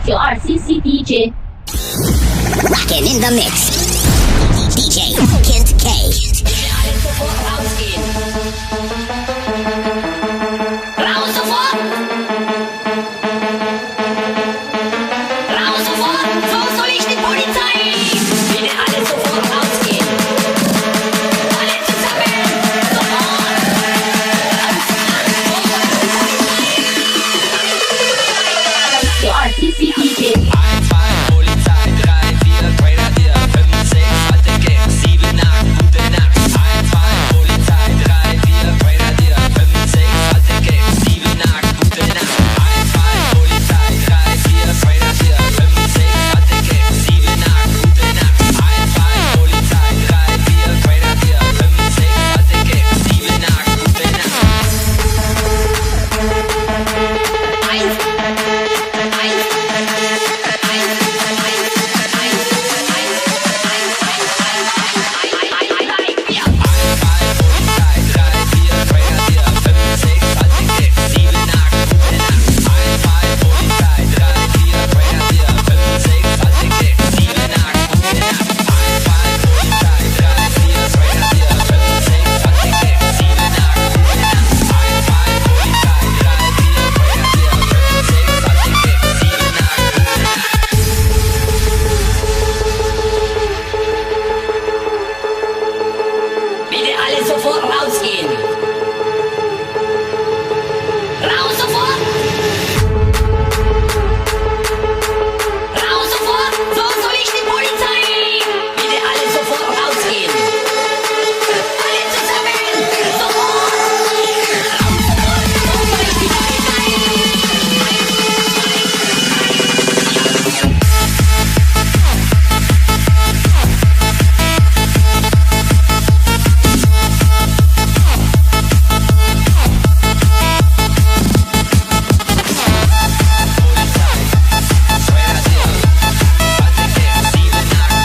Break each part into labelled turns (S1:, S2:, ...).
S1: 92 CC DJ。
S2: Rockin' in the mix. DJ Kent K.
S1: Alle sofort rausgehen. Raus sofort! Raus sofort! Sonst hol ich die Polizei! Bitte alle sofort rausgehen. Alle zusammen! Sofort! Raus sofort! Sonst hol ich die Polizei! 92 CC DJ。
S3: 1, 2, Polizei, 3, 4, Grenadier, 5, 6, alte Gang, 7, 8, gute Nacht. 1, 2, Polizei, 3, 4, Grenadier, 5, 6, alte Gang, 7, 8, gute Nacht. 1, 2, Polizei, 3, 4, Grenadier, 5, 6, alte Gang, 7, 8, gute Nacht. 1, 2, Polizei, 3, 4, Grenadier, 5, 6, alte Gang, 7, 8, gute Nacht.
S1: Eins, eins, eins, eins, eins, eins, eins, eins, eins, eins, eins, eins, drei, vier.
S3: 1, 2, Polizei, 3, 4, Grenadier, 5, 6, alte Gang, 7, 8, gute Nacht. 1, 2, Polizei, 3, 4, Grenadier, 5, 6, alte Gang, 7, 8, gute Nacht. 1, 2, Polizei, 3, 4, Grenadier, 5, 6, alte Gang, 7, 8, gute Nacht. 1, 2, Polizei, 3, 4, Grenadier, 5, 6, alte Gang, 7, 8, gute Nacht.
S1: Bitte alle sofort rausgehen. Raus sofort! Raus sofort! Sonst hol ich die Polizei! Bitte alle sofort rausgehen. Alle zusammen! Sofort! Raus sofort! Sonst hol ich die Polizei! Eins, zwei, drei, vier.
S3: Polizei, Grenadier, alte Gang, 7, 8, gute Nacht.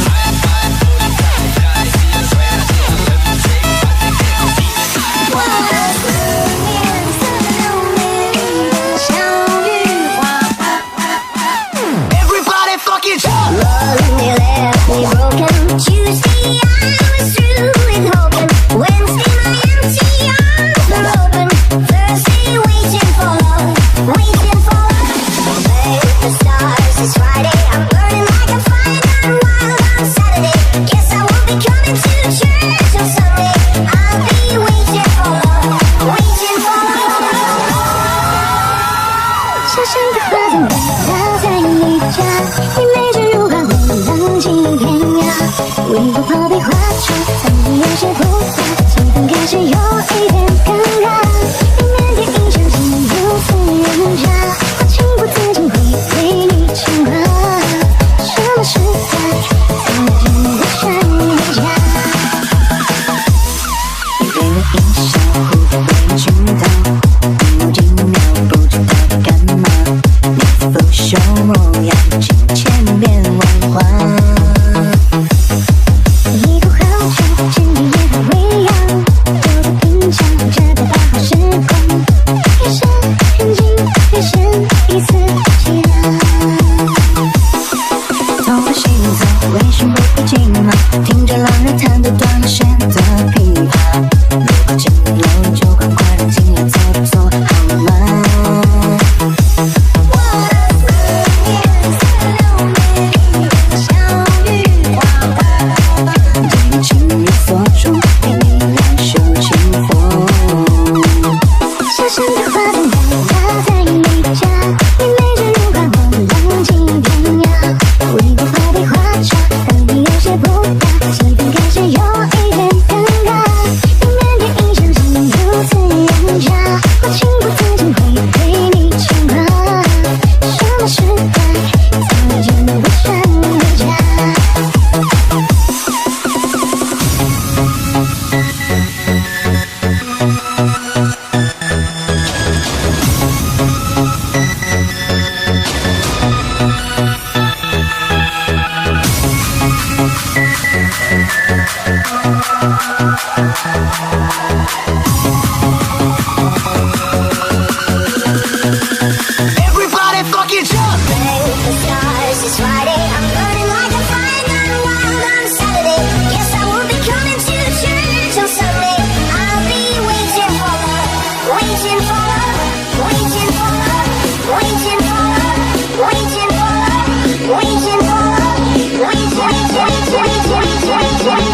S3: 1, 2, Polizei, 3, 4, Grenadier, 5, 6, alte Gang, 7, 8.
S4: 我的思念似流年的小雨花。
S5: Everybody fucking jump!
S4: Monday left me broken. Tuesday I was through with hoping. Wednesday my empty arms were open. Thursday waiting for love, waiting for love. Thank the stars, it's Friday. I'm burning like a fire gone wild on Saturday. Guess I won't be coming to church on Sunday. I'll be waiting for love, waiting for love. 小小的盒子落在你家，你眉间如画，我浪迹天涯。为我泡杯花茶，曾经有些复杂，气氛开始有一点尴尬。你腼腆一笑，竟如此人渣，我情不自禁会对你牵挂。什么时代才见得上你家？你对我一笑，忽然知道，一目几秒不知道在干嘛。你腐朽模样，金钱币。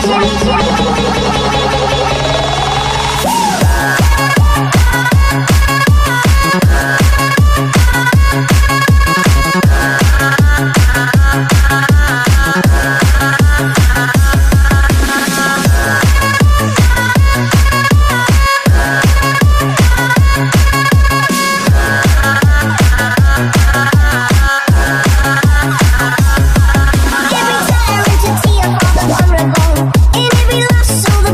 S4: Every tyrant a tear for the vulnerable. In every loss, so the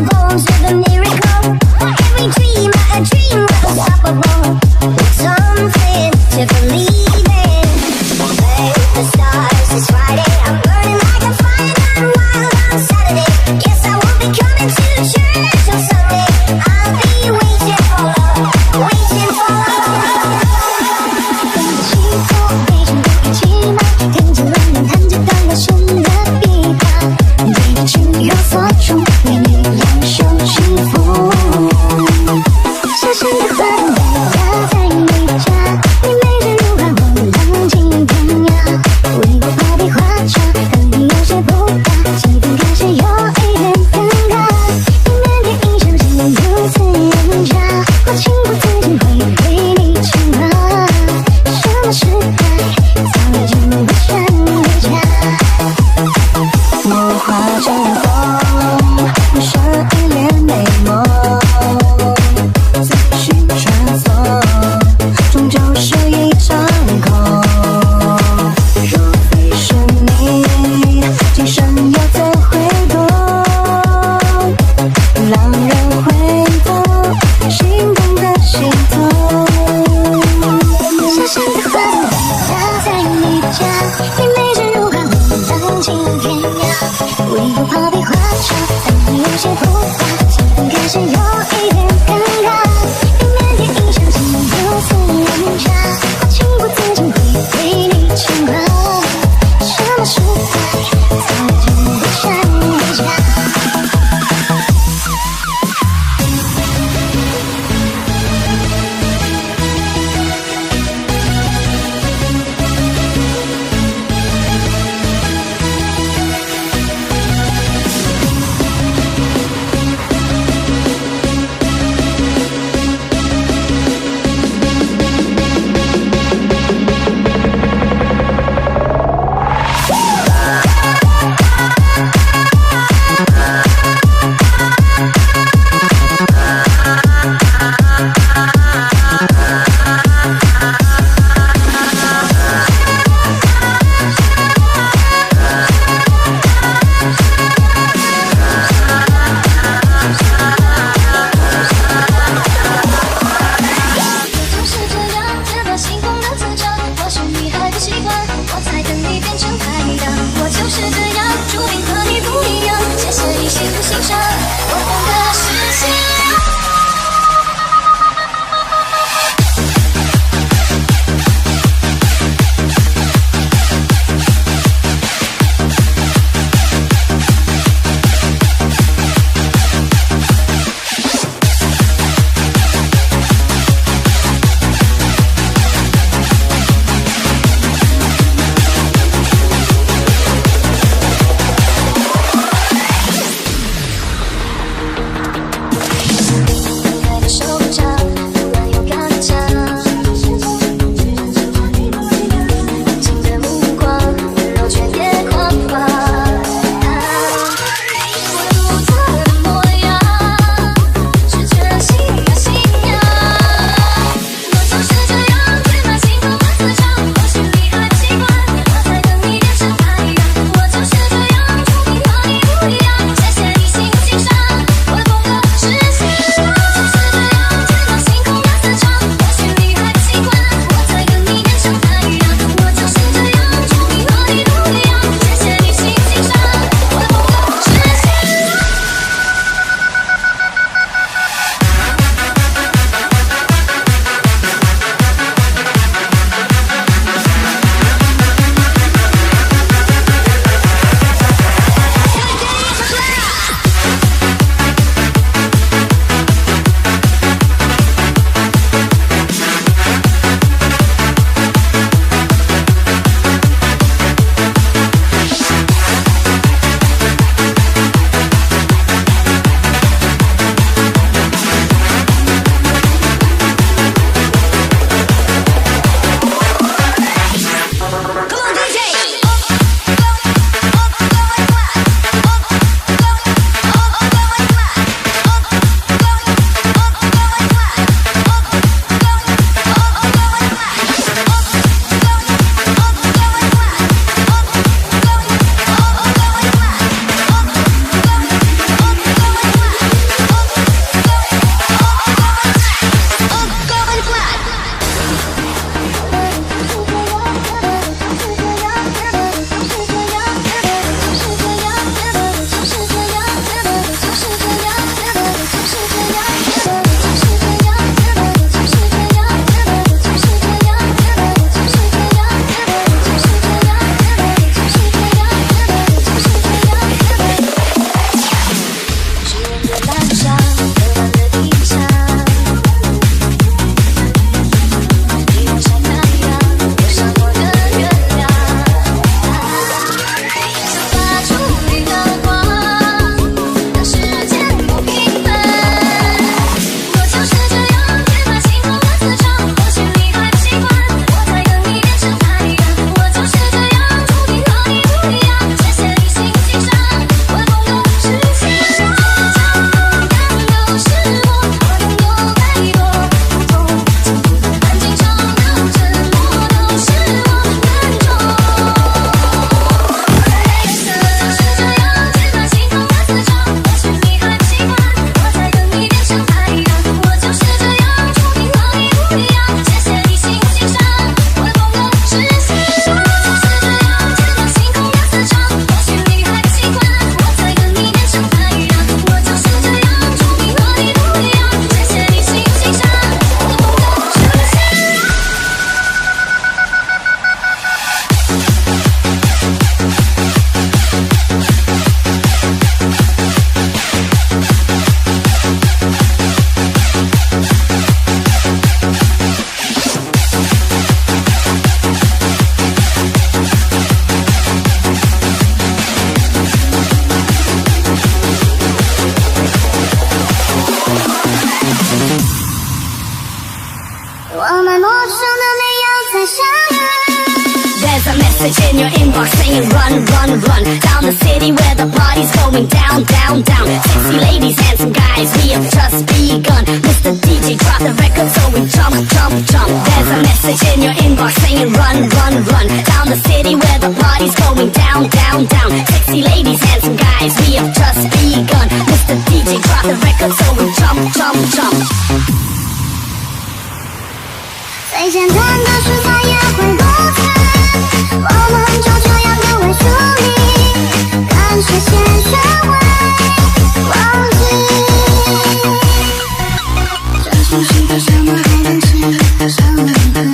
S1: Message in your inbox saying run, run, run. Down the city where the party's going down, down, down. Sexy ladies, handsome guys, we have just begun. Mr. DJ, drop the record so we jump, jump, jump. There's a message in your inbox saying run, run, run. Down the city where the party's going down, down, down. Sexy ladies, handsome guys, we have just begun. Mr. DJ, drop the record so we jump, jump, jump.
S4: 最簡單的事再也回不去，我們就這樣格外疏離，感謝先學會忘記。這城市的沙漠還等起，少了和你。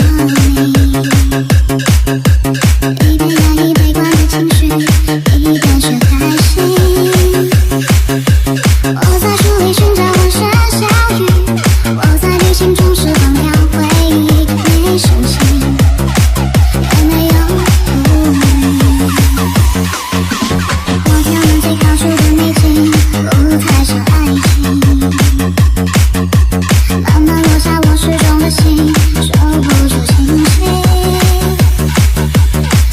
S4: 一邊壓抑悲觀的情緒，一邊學開心。我在書裡尋找歡聲笑語，我在旅行中釋放掉回憶，沒生氣，也沒有顧慮。我挑了最靠樹的美景，不太像愛情。慢慢落下我失重的心，收不住清醒。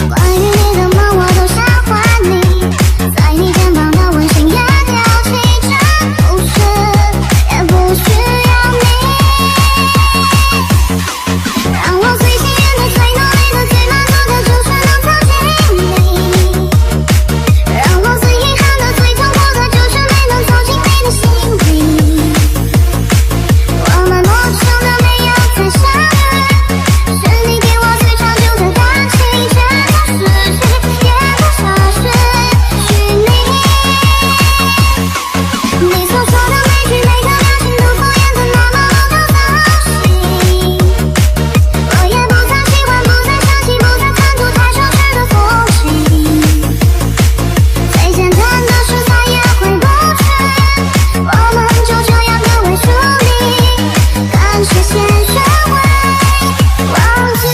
S4: 關於你的夢，我都想還你，在你肩膀的溫馨也丟棄，這故事也不需要你。讓我最幸運的、最努力的、最滿足的，就是能靠近你。讓我最遺憾的、最痛苦的，就是沒能走進你的心裡。我們陌生的沒有再相遇，是你給我最長久的感情，卻不失去，也不想失去你。你所說的每句每個表情都敷衍的那麼不夠掃興。我也不再喜歡，不再相信，不再貪圖太奢侈的風景。最簡單的事再也回不去，我們就這樣格外疏離，感謝先學會忘記。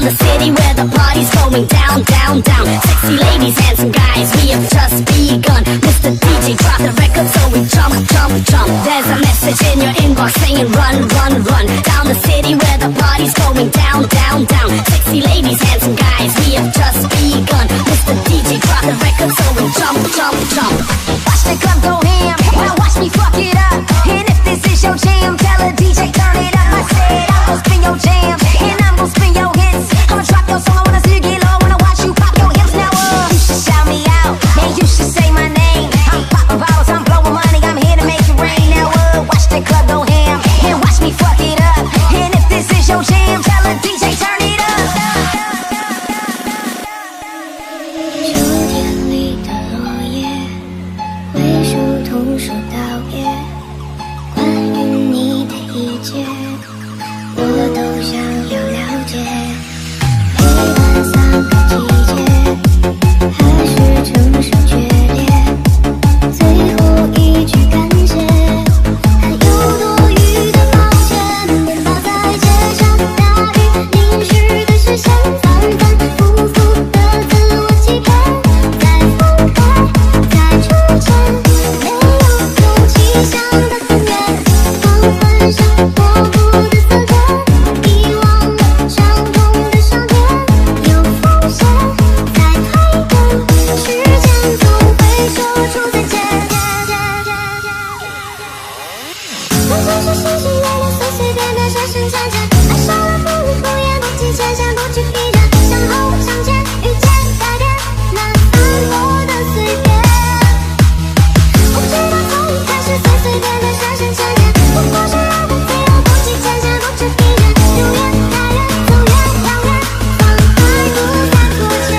S1: Down the city where the party's going down, down, down. Sexy ladies, handsome guys, we have just begun. Mr. DJ, drop the record so we jump, jump, jump. There's a message in your inbox saying run, run, run. Down the city where the party's going down, down, down. Sexy ladies, handsome guys, we have just begun. Mr. DJ, drop the record so we jump, jump, jump.
S5: Watch the club go ham. Now watch me fuck it up. And if this is your jam, tell a DJ turn it up. I said I'm gon' spin your jam, and I'm gon' spin your hits. I'ma drop your song. I wanna see you get low. Wanna watch you pop your hips. Now you should shout me out, and you should say my name. I'm popping bottles, I'm blowing money. I'm here to make it rain. Now watch the club go ham, and watch me fuck it up. And if this is your jam, tell a DJ turn it up.
S4: 秋天里的落叶，挥手同说道别。关于你的一切，我都想要了解。陪伴三个季节，还是承受诀别。最后一句感谢，还有多余的抱歉。奔跑在街上，大雨淋湿的视线，反反复复的自我欺骗，再放开，再出现，没有勇气想得更远。黄昏下模糊的色点，遗忘了伤痛的笑点，有风险在推动，时间总会说出再见。我总是星星月亮，随随便便说声再见，爱上了不理不言，不计前嫌，不知疲倦，向后向前，遇见改变，那斑驳的碎片。我知道从一开始随随便便说声再见，不过是让我自由，不计前嫌，不知疲倦，永远太远，走越遥远，放开不再妥协。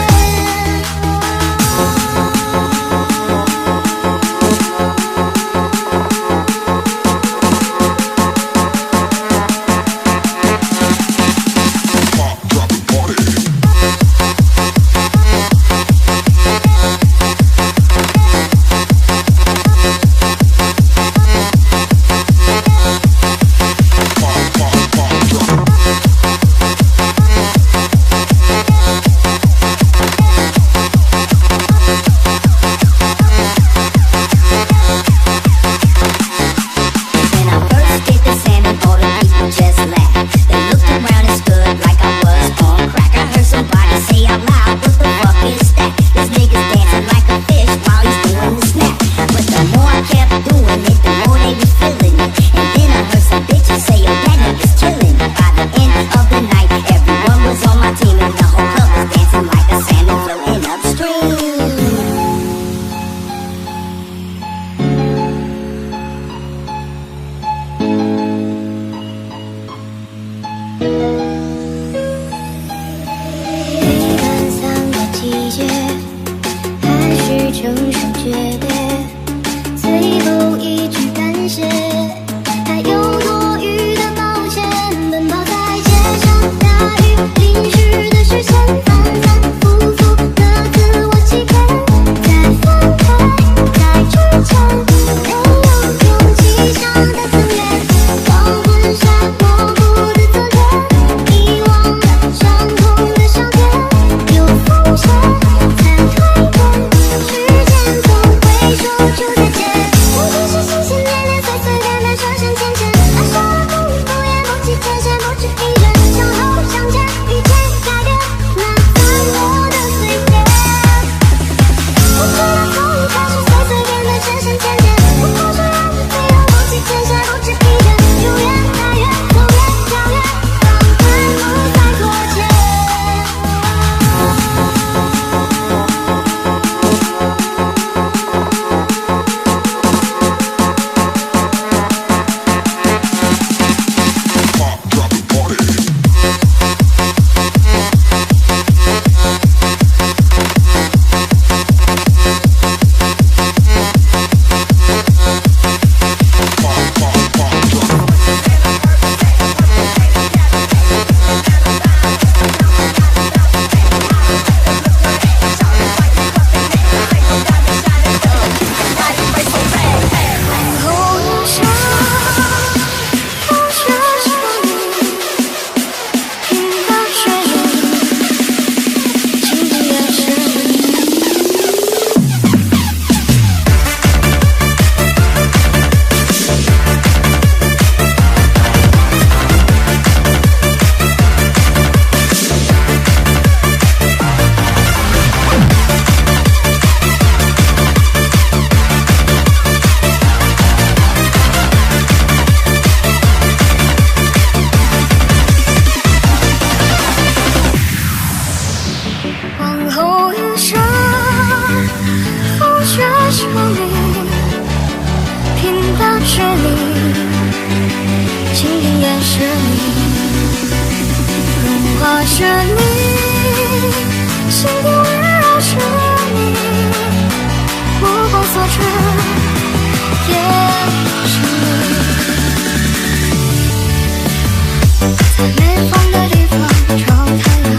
S2: When I first did the salmon, all the people just laughed. They looked around and stood like I was on crack. I heard somebody say out loud, "What the fuck is that? This nigga's dancing like a fish while he's doing the snap." But the more I kept doing it, the more they was feeling it. And then I heard some bitches say, "Oh, that nigga's killing it." By the end of the night, everyone was on my team, and the whole club was dancing like a salmon floating upstream.
S4: 陪伴三个季节，还是承受诀别。最后一句感谢，还有多余的抱歉。奔跑在街上，大雨淋湿的视线，反反复复的自我欺骗，再放开，再出现，没有勇气想得更远。黄昏下模糊的色点，遗忘了伤痛的笑点，有风险才蜕变，时间总会
S6: 是你，融化着你，心底圍繞着你，目光所至也是你。在沒風的地方找太陽，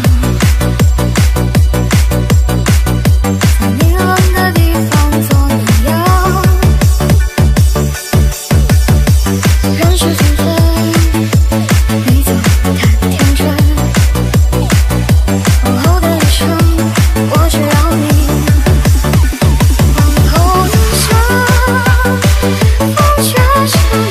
S6: 在你冷的地方做暖陽。人事紛紛，你總太天真。往後的旅程，我只要你。往後餘生，風卻是你。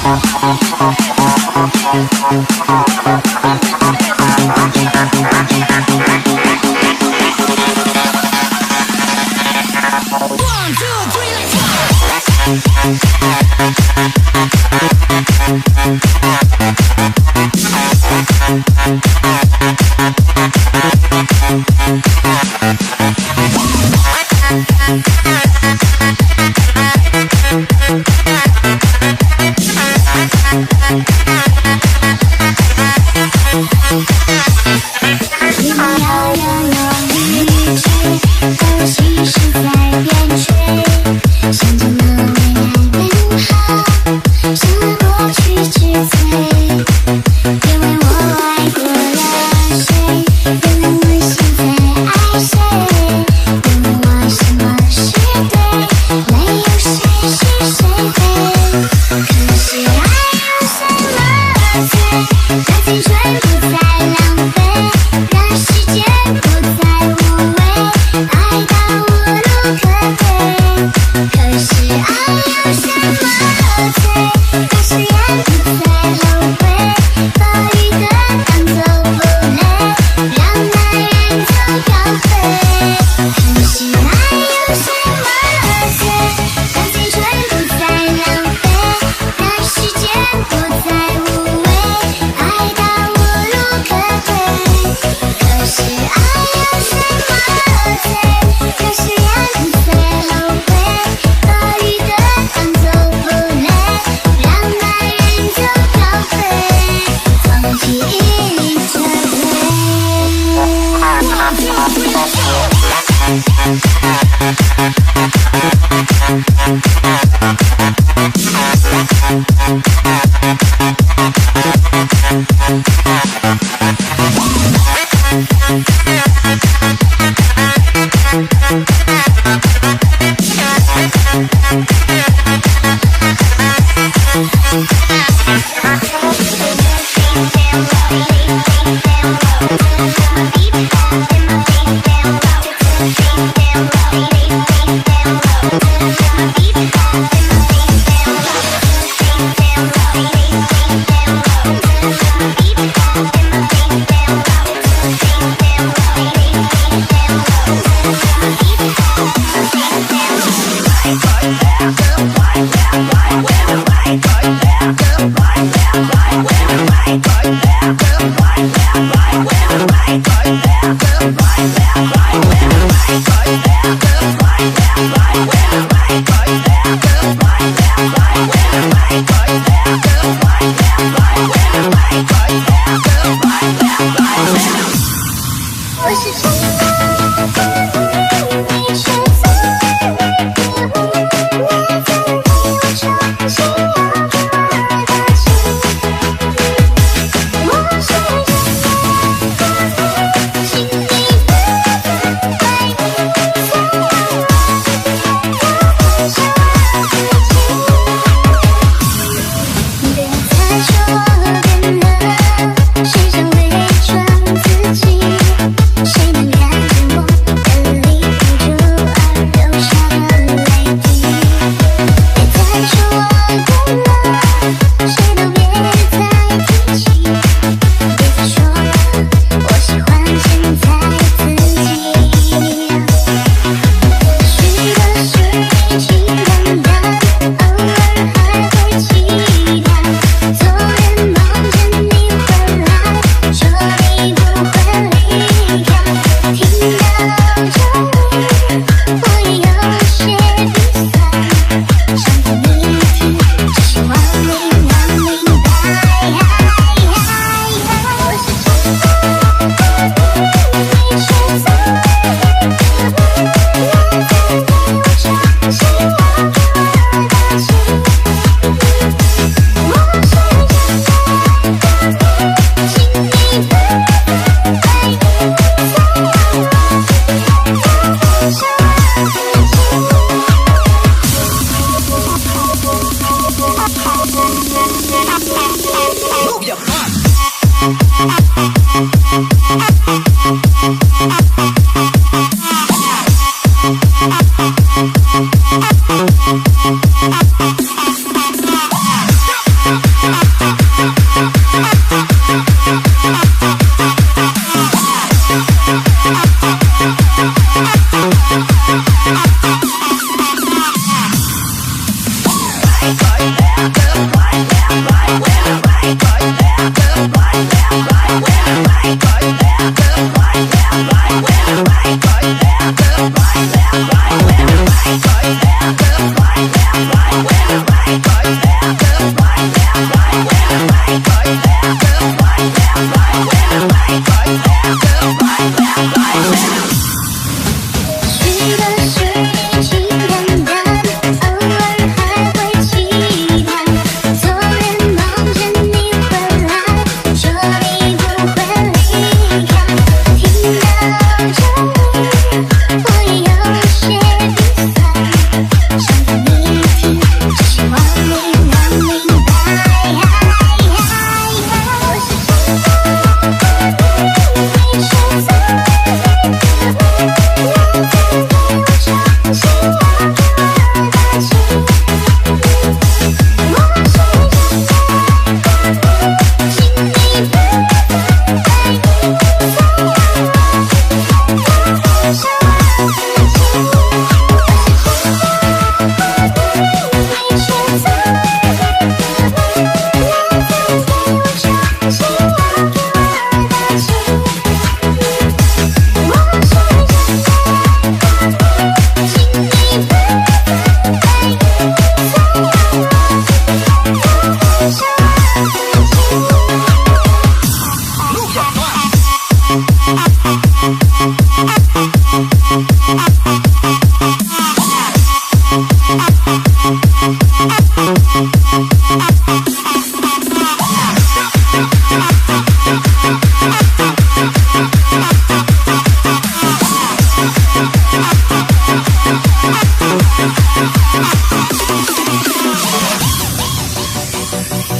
S1: One, two, three, let's go!
S6: 你遙遙離去，都其實在邊陲，想着那未來變好，想了過去之最。別問我愛過了誰，別問我現在愛誰，別問我什麼是對。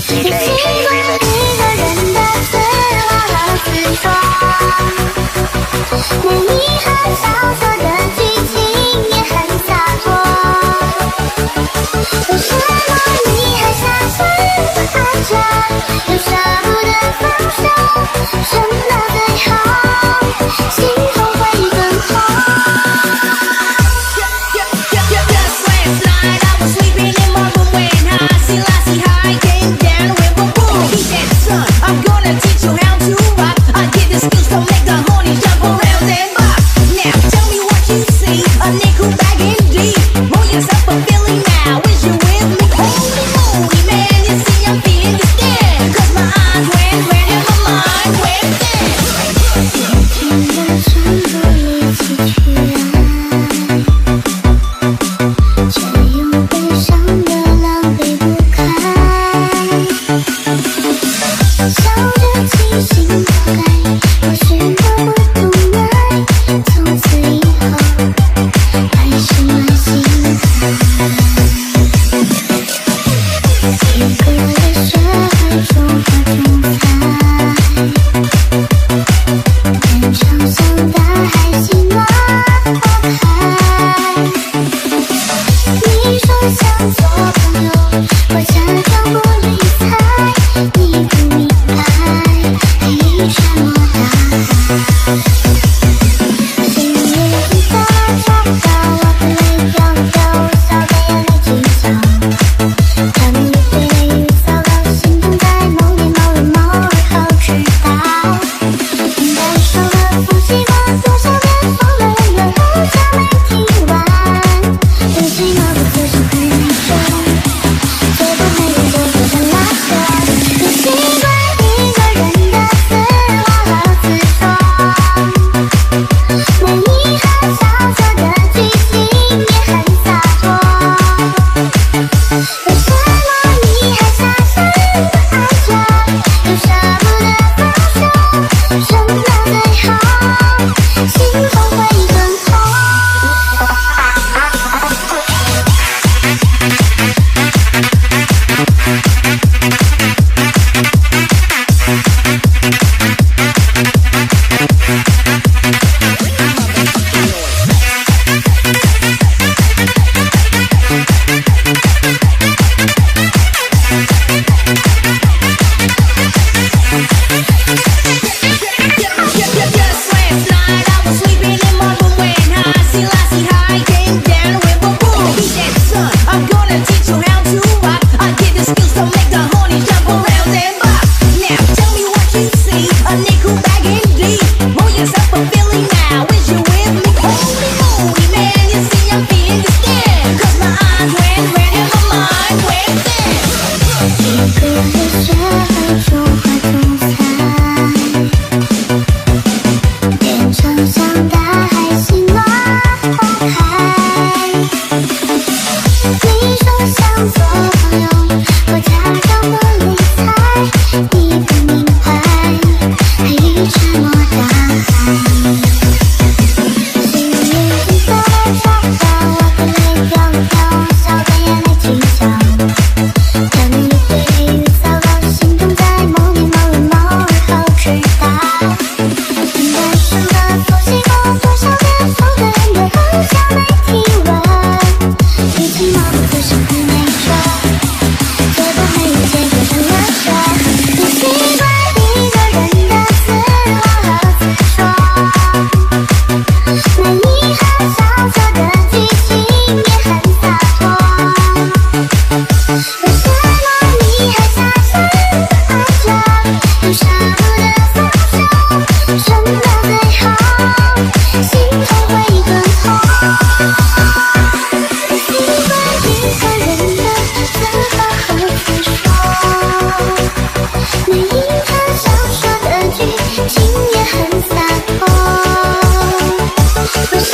S6: 你习惯一个人的自话和自说，没遗憾小说的剧情也很洒脱。为什么你还傻傻的爱着，又舍不得放手，撑到最后，心痛会更痛。
S1: Just last night I was sleeping in my room when Haile Selassie I came down with a boom. He said, "Son, I'm gonna teach you how to rock. I get the skills to make the horny jump around and bop. Now tell me what you see, a nickel bag indeed. Roll yourself a Philly now, is you with me? Holy moly, man, you see I'm feeling the stand. 'Cause my eyes went red and my mind went dead."
S6: 听了全部力气去爱，却又悲伤的狼狈不堪，笑着清醒大概，或许我不懂爱，从此以后还是蛮心寒。一个人学会中画中彩，天长像大海心乱花开。你说想做朋友，我假装不理睬，你不明白，爱已沉默大海。幸运的抓到我的泪飘飘，笑得眼泪计较。他们越来越糟糕，心痛在某年某月某日后知道。应该说的复习过多少遍，疯了了好像没听完。对寂寞的自信很难说，最后没有结果的拉扯。你习惯一个人的自话和自说，没遗憾小说的剧情也很洒脱。为什么你还傻傻的爱着，又舍不得放手，撑到最后，心痛会更痛。
S1: Just last night I was sleeping in my room when Haile Selassie I came down with a boom. He said, "Son, I'm gonna teach you how to rock. I get the skills to make the horny jump around and bop. Now tell me what you see, a nickel bag indeed. Roll yourself a Philly now, is you with me? Holy moly, man, you see I'm feeling the stand. 'Cause my eyes went red and my mind went dead."
S6: 一个人学会中画中彩，变成像大海心乱花开。你说想做朋友，我假装不理睬，你不明白，爱已沉默大海。幸运的抓到我的泪飘飘，笑得眼泪计较。他们越对越糟糕，心痛在某年某月某日后知道。应该说的复习过多少遍，疯的人好像没听完。与寂寞的自信很没辙，最后没有结果的拉扯。你习惯一个人的自话和自说，没遗憾小说的剧情也很洒脱。为什么你还傻傻的爱着，又舍不得放手，撑到最后，心痛会更痛。你习惯一个人的自话和自说，没遗憾小说的剧情也很洒脱。为什